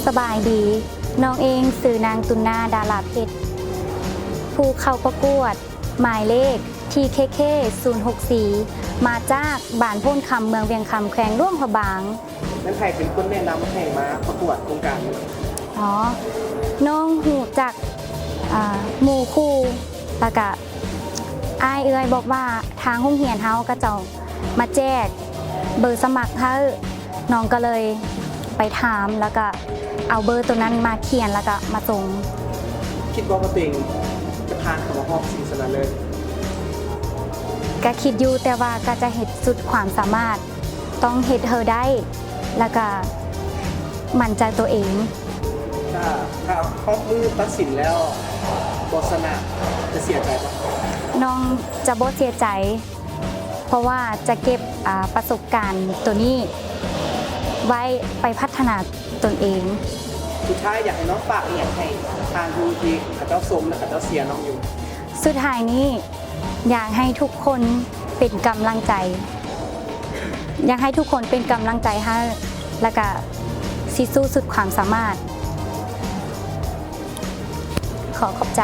ສະບາຍດີ, ນ້ອງເອງຊື່ນາງຕຸນນາ ດາລາເພັດ ຜູ້ເຂົ້າປະກວດໝາຍເລກ ທີເຄເຄ ສູນຫົກສີ່ ມາຈາກບ້ານໂພນຄຳ ເມືອງວຽງຄຳ ແຂວງຫຼວງພະບາງ. ແມ່ນໃຜເປັນຄົນແນະນຳໃຫ້ມາປະກວດໂຄງການນີ້? ອໍ ນ້ອງຮູ້ຈັກ ອ່າ ໝູ່ຄູ່ ແລ້ວກະອ້າຍເອື້ອຍບອກວ່າທາງໂຮງຮຽນເຮົາເຂົາເຈົ້າມາແຈກເບີສະໝັກໃຫ້, ນ້ອງກໍເລີຍໄປຖາມ ແລ້ວກະເອົາເບີໂຕນັ້ນມາຂຽນ ແລ້ວກະມາສົ່ງ. ຄິດບໍ່ວ່າຕົວເອງຈະຜ່ານເຂົ້າມາຮອບຊິງຊະນະເລີດ? ກະຄິດຢູ່, ແຕ່ວ່າກະຈະເຮັດສຸດຄວາມສາມາດ, ຕ້ອງເຮັດໃຫ້ໄດ້ ແລ້ວກະໝັ້ນໃຈຕົວເອງ. ຖ້າ ຖ້າຮອບມື້ຕັດສິນແລ້ວບໍ່ຊະນະ ຈະເສຍໃຈບໍ່? ນ້ອງຈະບໍ່ເສຍໃຈ ເພາະວ່າຈະເກັບ ອ່າ ປະສົບການໂຕນີ້ໄວ້ໄປພັດທະນາຕົນເອງ. ສຸດທ້າຍຢາກໃຫ້ນ້ອງຝາກອີ່ຫຍັງໃຫ້ທ່ານຜູ້ທີ່ເຂົາເຈົ້າຊົມ ແລະ ເຂົາເຈົ້າເຊຍນ້ອງຢູ່? ສຸດທ້າຍນີ້ ຢາກໃຫ້ທຸກຄົນເປັນກຳລັງໃຈ, ຢາກໃຫ້ທຸກຄົນເປັນກຳລັງໃຈໃຫ້ ແລ້ວກະຊິສູ້ສຸດຄວາມສາມາດ. ຂໍຂອບໃຈ.